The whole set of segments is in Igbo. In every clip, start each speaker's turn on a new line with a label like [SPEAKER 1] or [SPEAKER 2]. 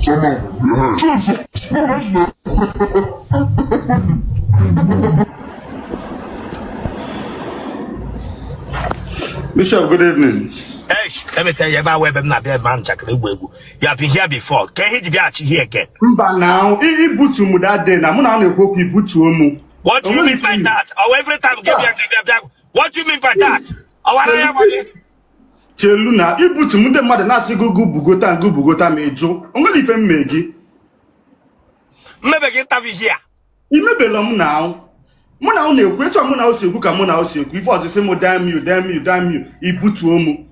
[SPEAKER 1] Bishop, good evening.
[SPEAKER 2] Eish, let me tell you, ebe awa ebe m na-abịa ebe a njakịrị egwu egwu. You have been here before. Ka ihe ji bịaghachi here again?
[SPEAKER 1] Mba na ibutu m that day na mụ na na-ekwu okwu ibutuo mụ.
[SPEAKER 2] What do you mean by that? Or every time gị bịa gị bịa bịa. What do you mean by that? Ọwara ya gwa gị.
[SPEAKER 1] Chelu na ibutu m ndị mmadụ na-asị gị gụ bugota ngụ bugota ma ịjụ. O nwere ife m mee gị.
[SPEAKER 2] Mmebe gị interview here.
[SPEAKER 1] Imebela m na mụ na na-ekwu etu a mụ na si ekwu ka mụ na si ekwu ife ọzọ sị m damn you, damn you, damn you, ibutuo m.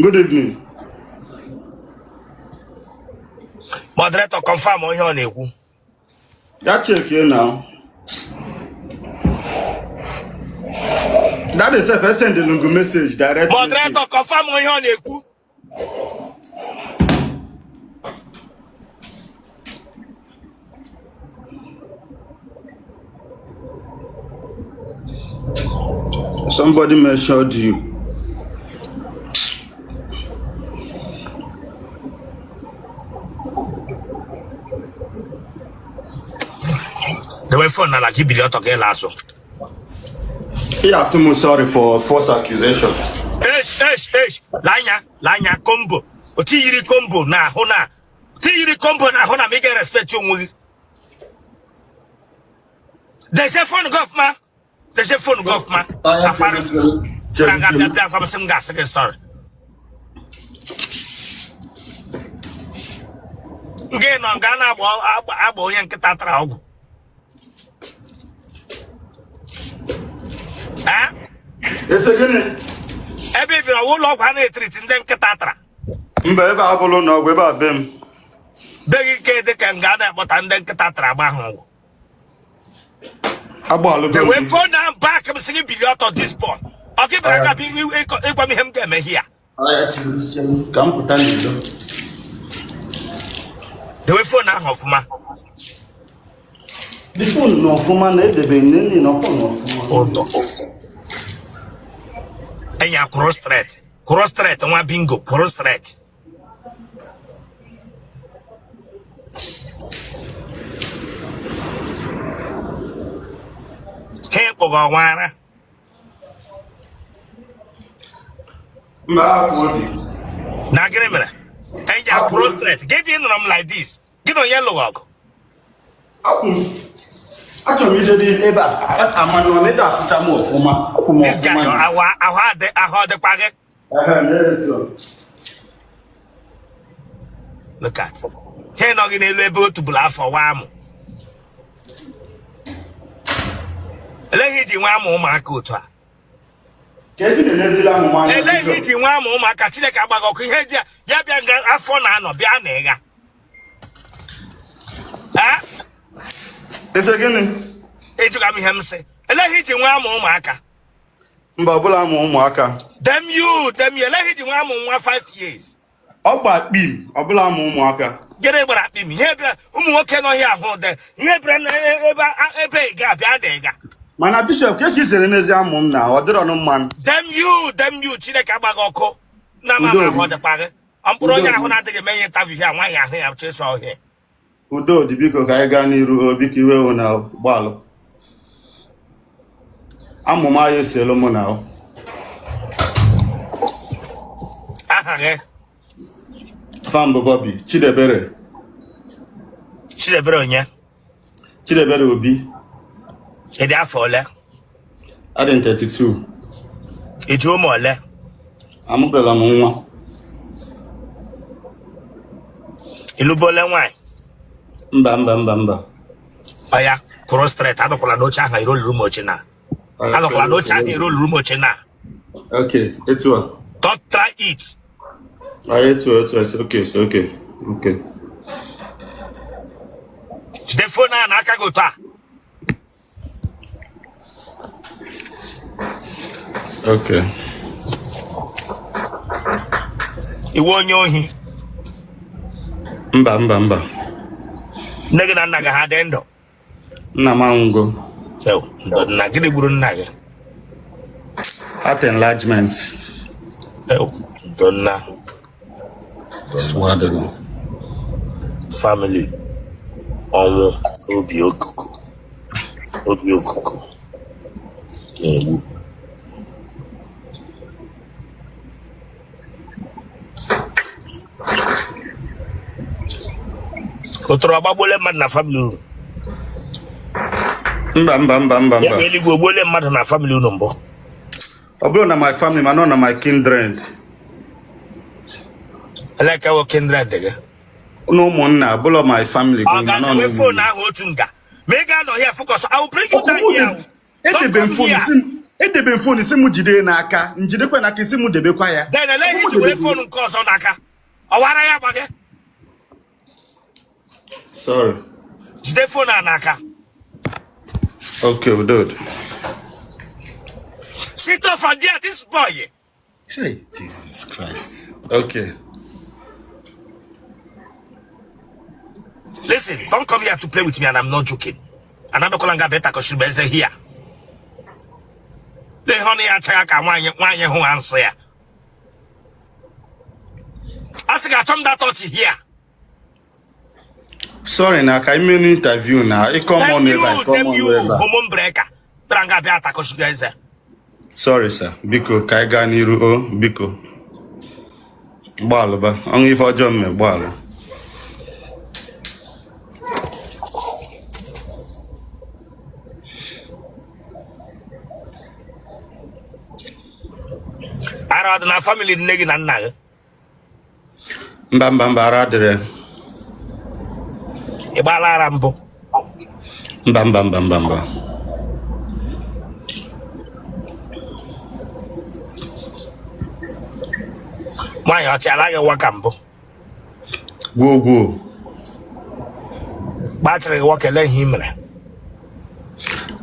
[SPEAKER 1] Good evening.
[SPEAKER 2] Moderator confirm ihe ọ na-ekwu.
[SPEAKER 1] Ya check here now. That is if I send the lungu message direct.
[SPEAKER 2] Moderator confirm ihe ọ na-ekwu.
[SPEAKER 1] Somebody measured you.
[SPEAKER 2] Dewe phone n'ala gị bilie ọtọ gị laa azụ.
[SPEAKER 1] Ị asị m sorry for false accusation.
[SPEAKER 2] Esh esh esh lee anya lee anya combo otu yiri combo na ahụ na otu yiri combo na ahụ na ma ị ga-respect onwe gị. Dese phone gị ọfụma dese phone gị ọfụma akpara bịara nga bịa bịa gwa m sị m ga-asị gị sorry. Ngị nọ nga na-agba agba onye nkịta tara ọgwụ.
[SPEAKER 1] Ese gịnị?
[SPEAKER 2] Ebe ị bịara ụlọ ọgwụ a na-etreat ndị nkịta tara.
[SPEAKER 1] Mba, ebe a bụrụ ụlọ ọgwụ, ebe a be m.
[SPEAKER 2] Be gị ke dị ka nga a na-akpọta ndị nkịta tara agba ha ọgwụ.
[SPEAKER 1] Agbalụgo.
[SPEAKER 2] Dewe phone ahụ back m sị gị bilie ọtọ this boy. Ọ gị bịara ka bịa ịgwa m ihe m ga-eme here.
[SPEAKER 1] Ka m pụta n'ilo.
[SPEAKER 2] Dewe phone ahụ ọfụma.
[SPEAKER 1] The phone nọ ọfụma na edebe nne nne na ọkpọ nọ ọfụma.
[SPEAKER 2] Enya kwụrụ straight. Kwụrụ straight nwa bingo kwụrụ straight. Ha ekpọghị ọnwa ara.
[SPEAKER 1] Mba, hapụ obi.
[SPEAKER 2] Na gịnị mere? Enya kwụrụ straight. Gị bịa nọrọ m like this. Gị na onye lụrụ ọgụ?
[SPEAKER 1] Achọrọ m idebe ebe a ama na ọ na-ede asụcha m ọfụma. Akwụ m
[SPEAKER 2] This guy
[SPEAKER 1] ọfụma.
[SPEAKER 2] ahụ ahụ ọ dịkwa gị?
[SPEAKER 1] Ehe, na-etu a.
[SPEAKER 2] Look at. Ha nọ gị n'elu ebe otu bụla afọ wa amụ. Elee ihe iji nwe amụ ụmụaka otu a?
[SPEAKER 1] Ka ezi na-enezili amụma anya.
[SPEAKER 2] Elee ihe iji nwe amụ ụmụaka Chineke agbaghị ọkụ ihe dị ya bịa nga afọ na-anọ bịa na ịgha.
[SPEAKER 1] Ese gịnị?
[SPEAKER 2] Ịjụga m ihe m sị. Elee ihe iji nwe amụ ụmụaka?
[SPEAKER 1] Mba, ọbụla amụ ụmụaka.
[SPEAKER 2] Damn you, damn you. Elee ihe iji nwe amụ nwa 5 years?
[SPEAKER 1] Ọ gba kpim, ọbụla amụ ụmụaka.
[SPEAKER 2] Gịnị gbara kpim? Ihe bịara ụmụ nwoke nọ here ahụ dị. Ihe bịara na ebe ebe ị ga-abịa dị ga.
[SPEAKER 1] Mana Bishop, ka esi sere n'ezi amụ m na ọ dịrọ nụ mmanụ.
[SPEAKER 2] Damn you, damn you. Chineke agbaghị ọkụ. Na mama ahụ ọ dịkwa gị. Ọ mkpụrụ onye ahụ na-adịghị eme ihe interview ya nwaanyị ahụ ya chesọ ọhịa.
[SPEAKER 1] Udo dị biko ka anyị gaa n'iru o biko iwe wụ na gbalụ. Amụma ya esielu mụ na o.
[SPEAKER 2] Aha gị?
[SPEAKER 1] Afa m bụ Bobby Chidebere.
[SPEAKER 2] Chidebere onye?
[SPEAKER 1] Chidebere Obi.
[SPEAKER 2] Ị dị afọ ole?
[SPEAKER 1] Adị m 32.
[SPEAKER 2] Ị ji ụmụ ole?
[SPEAKER 1] Amụbela m nwa.
[SPEAKER 2] Ị lụbole nwaanyị?
[SPEAKER 1] Mba mba mba mba.
[SPEAKER 2] Ọya, kwụrụ straight, anọkwala n'oche ahụ iroluru m oche na. Anọkwala n'oche ahụ iroluru m oche na.
[SPEAKER 1] Okay, etu a.
[SPEAKER 2] Don't try it.
[SPEAKER 1] Ah, etu a, etu a, it's okay, it's okay. Okay.
[SPEAKER 2] Jide phone ahụ n'aka gị otu a.
[SPEAKER 1] Okay.
[SPEAKER 2] Ị wụ onye ohi.
[SPEAKER 1] Mba mba mba.
[SPEAKER 2] Nne gị na nna gị ha dị ndụ?
[SPEAKER 1] Nna m anwụgo.
[SPEAKER 2] Ndo nna gịnị gburu nna gị?
[SPEAKER 1] Heart enlargement.
[SPEAKER 2] Ndo nna.
[SPEAKER 1] Nsogbu adịrọ.
[SPEAKER 2] Family ọnwụ obi okuku obi okuku na-egbu. Ụtụrụ ọgbagbuole mmadụ na family unu?
[SPEAKER 1] Mba, mba, mba, mba, mba.
[SPEAKER 2] Egbe eluigwe ogbuole mmadụ na family unu mbụ?
[SPEAKER 1] Ọ bụrọ na my family, mana ọ na my kindred.
[SPEAKER 2] Ele ka wụ kindred gị?
[SPEAKER 1] Na ụmụnna, abụrọ my family.
[SPEAKER 2] Ọ ga-ewe phone ahụ otu nga ma ị ga-anọ here focus. I will bring you down here.
[SPEAKER 1] Edebe m phone sị m edebe m phone sị m jide n'aka, m jidekwa n'aka, sị m debekwa ya.
[SPEAKER 2] Then ele ihe i ji were phone nke ọzọ n'aka? Ọ wara ya gba gị?
[SPEAKER 1] Sorry.
[SPEAKER 2] Jide phone a n'aka.
[SPEAKER 1] Okay, udo.
[SPEAKER 2] Sit off from there, this boy.
[SPEAKER 1] Hey, Jesus Christ. Okay.
[SPEAKER 2] Listen, don't come here to play with me and I'm not joking. And I'm not nga beta kọshiri eze here. Lee ihe ọnụ ya achaghị ka nwaanyị nwaanyị hụ ha nsọ ya. A sị gị achọ m that touch here.
[SPEAKER 1] Sorry na ka ime interview na ịkọ m ọnụ ebe a, ịkọ m ọnụ ebe a.
[SPEAKER 2] Homo breaker. Bịara nga bịa atakọshiga eze.
[SPEAKER 1] Sorry sir, biko ka anyị gaa n'iru o biko. Gbaalụba, ọnwụ ife ọjọọ mme gbaalụ.
[SPEAKER 2] Ara ọ dị na family nne gị na nna gị?
[SPEAKER 1] Mba, mba, mba, ara adịrọ.
[SPEAKER 2] Ị gbaala ara mbụ?
[SPEAKER 1] Mba, mba, mba, mba, mba.
[SPEAKER 2] Nwaanyị ọ chịala gị waka mbụ?
[SPEAKER 1] Gwuo gwuo.
[SPEAKER 2] Gbatịrị gị waka, ele ihe ị mere?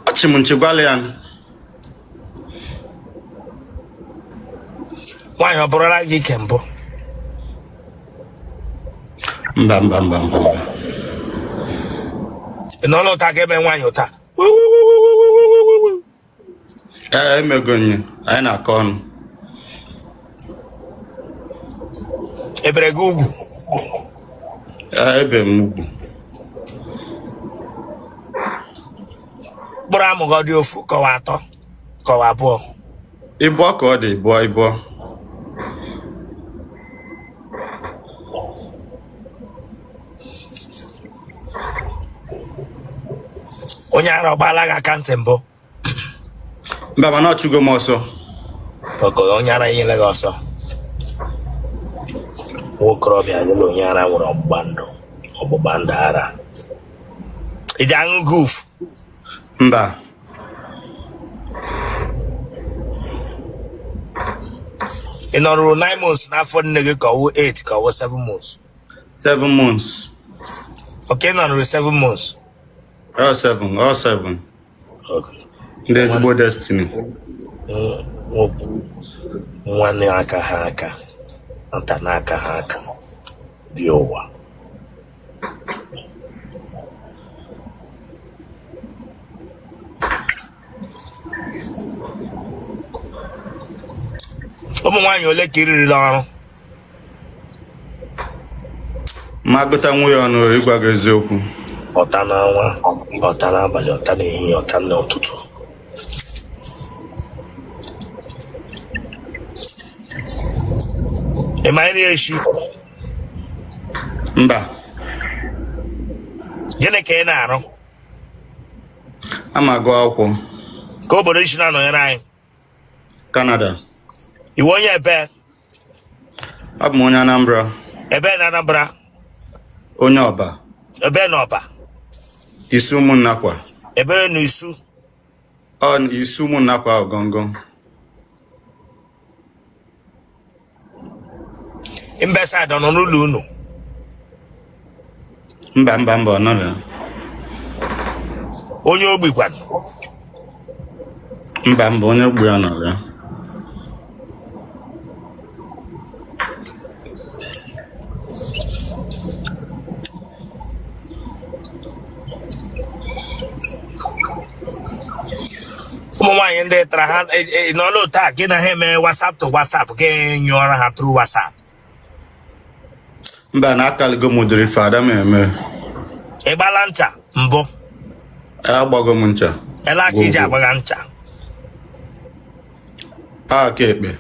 [SPEAKER 1] Ọchị m nchegwala ya.
[SPEAKER 2] Nwaanyị ọ bụrụla gị ike mbụ?
[SPEAKER 1] Mba, mba, mba, mba, mba.
[SPEAKER 2] Ị nọọla ụta ka eme nwaanyị ụta?
[SPEAKER 1] Ee, emego nye anyị na-akọ ọnụ.
[SPEAKER 2] Ebere gị ugwu?
[SPEAKER 1] Ee, ebe m ugwu.
[SPEAKER 2] Mkpụrụ amụ gị ọ dị ofu ka ọ wụ atọ ka ọ wụ abụọ?
[SPEAKER 1] Ịbụọ ka ọ dị, ịbụọ, ịbụọ.
[SPEAKER 2] Onye ara ọ gbaala gị aka ntị mbụ?
[SPEAKER 1] Mba, mana ọ chụgo m ọsọ.
[SPEAKER 2] Ọgọ onye ara enyela gị ọsọ. Nwokorobịa gị na onye ara nwere ọgbụgba ndụ, ọgbụgba ndụ ara. Ị ji aṅụ guf?
[SPEAKER 1] Mba.
[SPEAKER 2] Ị nọrụrụ 9 months n'afọ nne gị ka ọ wụ 8 ka ọ wụ 7 months?
[SPEAKER 1] 7 months.
[SPEAKER 2] Okay, ị nọrụrụ 7 months.
[SPEAKER 1] All 7, all 7. Ndị ezigbo destiny.
[SPEAKER 2] Nwanne aka ha aka nta n'aka ha aka dị ụwa. Ụmụ nwaanyị ole ka i ririla ọrụ?
[SPEAKER 1] Ma gụta nwunye ọnụ, ịgwa gị eziokwu.
[SPEAKER 2] Ọta n'ọnwa, ọta n'abalị, ọta n'ehihie, ọta n'ụtụtụ. Ị ma nri eshi?
[SPEAKER 1] Mba.
[SPEAKER 2] Gịnị ka ị na-arụ?
[SPEAKER 1] Ama agụ akwụkwọ.
[SPEAKER 2] Ka obodo i si na-anọnyere anyị?
[SPEAKER 1] Canada.
[SPEAKER 2] Ị wụ onye ebe?
[SPEAKER 1] Abụ m onye Anambra.
[SPEAKER 2] Ebe na Anambra?
[SPEAKER 1] Onye Ọba.
[SPEAKER 2] Ebe na Ọba?
[SPEAKER 1] Isu Ụmụnnakwa.
[SPEAKER 2] Ebe na Isu?
[SPEAKER 1] Ọ Isu Ụmụnnakwa ọgọngọ.
[SPEAKER 2] Imbecile ọ nọ n'ụlọ unu?
[SPEAKER 1] Mba, mba, mba, ọ nọrọ.
[SPEAKER 2] Onye ogbi kwanụ?
[SPEAKER 1] Mba, mba, onye ogbi ya nọrọ ya.
[SPEAKER 2] Ụmụ nwaanyị ndị tara ha nọọla otu a gị na ha eme WhatsApp to WhatsApp, gị nyụọrọ ha through WhatsApp?
[SPEAKER 1] Mba, na akaligo m ụdịrị ife ada m eme.
[SPEAKER 2] Ị gbala ncha mbụ?
[SPEAKER 1] Agbago m ncha.
[SPEAKER 2] Ele aka iji
[SPEAKER 1] Gwogwo.
[SPEAKER 2] agbaga ncha?
[SPEAKER 1] Aka ekpe.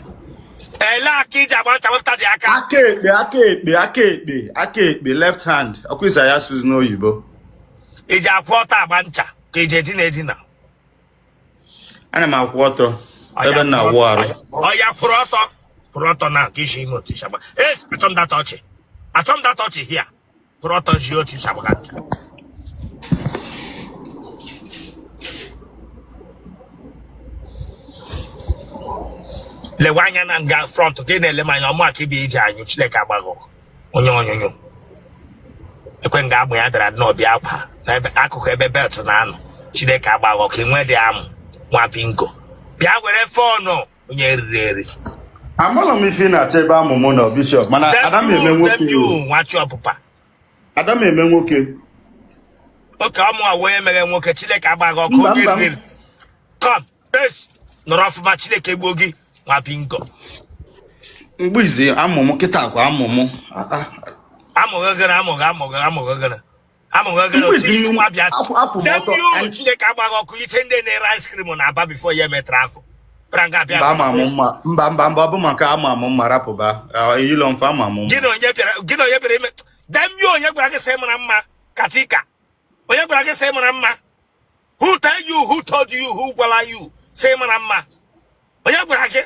[SPEAKER 2] Ele aka iji agba ncha, wepụta dị aka.
[SPEAKER 1] Aka ekpe, aka ekpe, aka ekpe, aka ekpe, left hand. Ọkwa ịsa ya asụsụ n'oyibo.
[SPEAKER 2] Iji akwụ ọtọ agba ncha ka iji edina edina?
[SPEAKER 1] Ana m akwụ ọtọ ebe m na-awụ arụ.
[SPEAKER 2] Ọya, kwụrụ ọtọ, kwụrụ ọtọ na ka isi ime otu isi agba. Es, achọ m data ọchị, achọ m data ọchị hia. Kwụrụ ọtọ ji otu isi agbaga ncha. Lewe anya na nga front ka ị na-ele m anya ọmụ aka ibe iji anyụ. Chineke agbaghị onye onyonyo ekwe nga agbụ ya dara n'ọbịa akwa n'ebe akụkụ ebe belt na-anọ. Chineke agbaghị ka enwe dị amụ nwa bingo. Bịa were phone, onye riri eri.
[SPEAKER 1] Amalọ m ife ị na-achọ ebe amụmụ nọ, Bishop, mana ada m eme nwoke.
[SPEAKER 2] Nwa chi ọpụpa.
[SPEAKER 1] Ada m eme nwoke.
[SPEAKER 2] Oke ọmụ a wee mere nwoke. Chineke agbaghị ọkụ onye riri eri. Come es nọrọ ọfụma. Chineke gbuo gị, nwa bingo.
[SPEAKER 1] Mgbe izi amụmụ kịta kwa amụmụ.
[SPEAKER 2] Amụghị gịnị? Amụghị, amụghị, amụghị gịnị? Amụghị gịnị?
[SPEAKER 1] Mgbe izi
[SPEAKER 2] Nwa bịa.
[SPEAKER 1] Apụ m ọtọ.
[SPEAKER 2] Dem you. Chineke agbaghị ọkụ iche ndị na-ere ice cream na Aba before ya emetara afọ bịara nga bịa.
[SPEAKER 1] Mba, ama amụ mma. Mba, mba, mba, ọ bụ maka ama amụ mma, rapụba eyilọ mfe ama amụ mma.
[SPEAKER 2] Gị na onye bịara, gị na onye bịara ime dem you. Onye gwara gị sị mara mma? Katika, onye gwara gị sị mara mma? Who tell you? Who told you? Who gwara you sị mara mma? Onye gwara gị?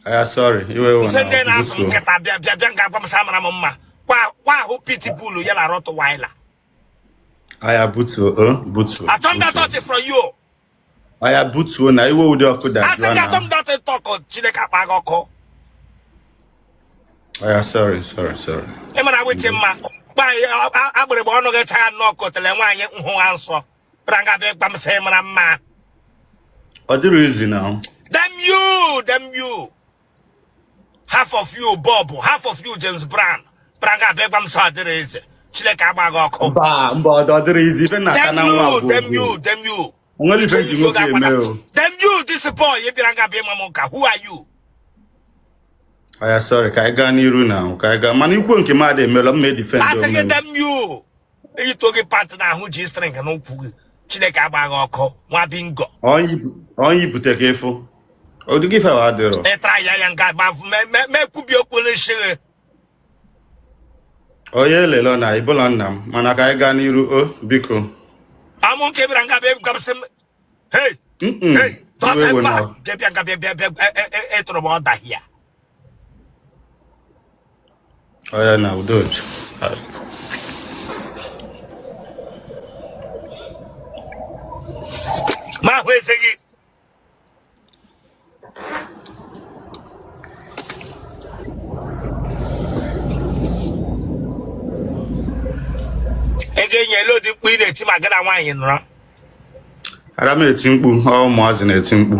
[SPEAKER 1] Aya, sorry, iwe
[SPEAKER 2] iche
[SPEAKER 1] we
[SPEAKER 2] ndị
[SPEAKER 1] na
[SPEAKER 2] na-asụ
[SPEAKER 1] butuo.
[SPEAKER 2] Nkịta, bịa, bịa, bịa nga gwa m sị amara m mma. Kwa kwa ahụ pitbull ya na Rottweiler.
[SPEAKER 1] Aya, butuo, o butuo.
[SPEAKER 2] Achọ m that
[SPEAKER 1] Butuo.
[SPEAKER 2] touch from you.
[SPEAKER 1] Aya, butuo na iwe ụdị ọkụ
[SPEAKER 2] Asị
[SPEAKER 1] dajụọ
[SPEAKER 2] gị achọ
[SPEAKER 1] na.
[SPEAKER 2] m that talk. Chineke akpa gị ọkụ.
[SPEAKER 1] Aya, sorry, sorry, sorry.
[SPEAKER 2] Ị mara wichi mma gba agbịrịgba ọnụ gị chaa nnọọ kotele nwaanyị nhụ ha nsọ bịara nga bịa gwa m sị mara mma.
[SPEAKER 1] Ọ dịrị izi na.
[SPEAKER 2] Damn you, damn you. Half of you Bob, half of you James Brown. Bịara nga bịa gwa m sị ọ dịrị eze. Chineke agba gị ọkụ.
[SPEAKER 1] Mba, mba, ọ dịrị izi ife na-ata
[SPEAKER 2] Damn
[SPEAKER 1] na nwa
[SPEAKER 2] you,
[SPEAKER 1] bụ
[SPEAKER 2] damn you, damn you.
[SPEAKER 1] Onwere ife nji nwoke eme o.
[SPEAKER 2] Damn you, this boy, ị bịara nga bịa ịma m nka. Who are you?
[SPEAKER 1] Aya, sorry, ka anyị gaa n'iru na ka anyị gaa, mana ikwu nke m adị emela m ma edefend
[SPEAKER 2] Asị
[SPEAKER 1] onwe
[SPEAKER 2] gị
[SPEAKER 1] m.
[SPEAKER 2] damn you. Eyito gị pant n'ahụ ji string n'ụkwụ gị. Chineke agba gị ọkụ, nwa bingo.
[SPEAKER 1] Onye ibute ka ịfụ ụdịgị ife wa adịrọ.
[SPEAKER 2] Ị tara ya ya nga ma mekwubi okwu n'isi gị.
[SPEAKER 1] Onye elele na ịbụla nna m, mana ka anyị gaa n'iru o, biko.
[SPEAKER 2] Amụ nke bịara nga bịa gwa m sị m, hey,
[SPEAKER 1] Mm-mm.
[SPEAKER 2] hey, don't
[SPEAKER 1] Iwe we
[SPEAKER 2] ever
[SPEAKER 1] na.
[SPEAKER 2] bịa bịa nga bịa bịa bịa ịtụrụ m ọda hia.
[SPEAKER 1] Ọya na udoji.
[SPEAKER 2] Ma ahụ eze gị. Ị ga-enye elu ụdị mkpu ị na-eti ma gị na nwaanyị nọrọ.
[SPEAKER 1] Ada m eti mkpu, ọ ụmụazị na-eti mkpu.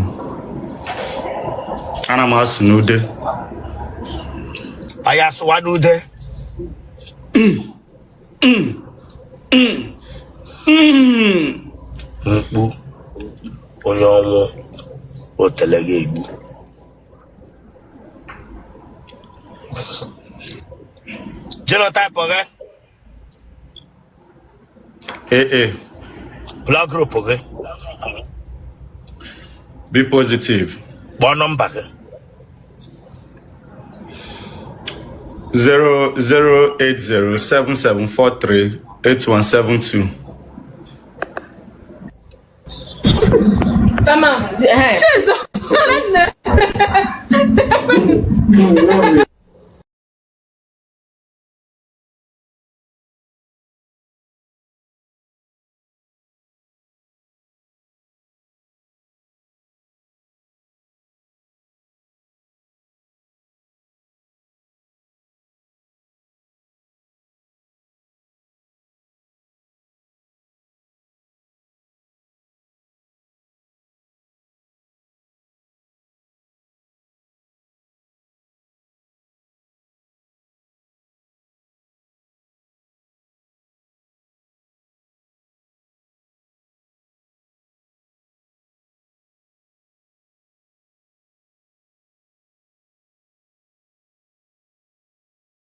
[SPEAKER 1] Ana m asụ n'ude.
[SPEAKER 2] Ọ ya sụwa n'ude. Mkpu onye ọnwụ otele gị egbu. Genotype gị?
[SPEAKER 1] AA.
[SPEAKER 2] Blood group gị?
[SPEAKER 1] B positive.
[SPEAKER 2] Kpọọ nọmba gị.
[SPEAKER 1] 008077438172.
[SPEAKER 3] Sama, eh.
[SPEAKER 4] Jesus!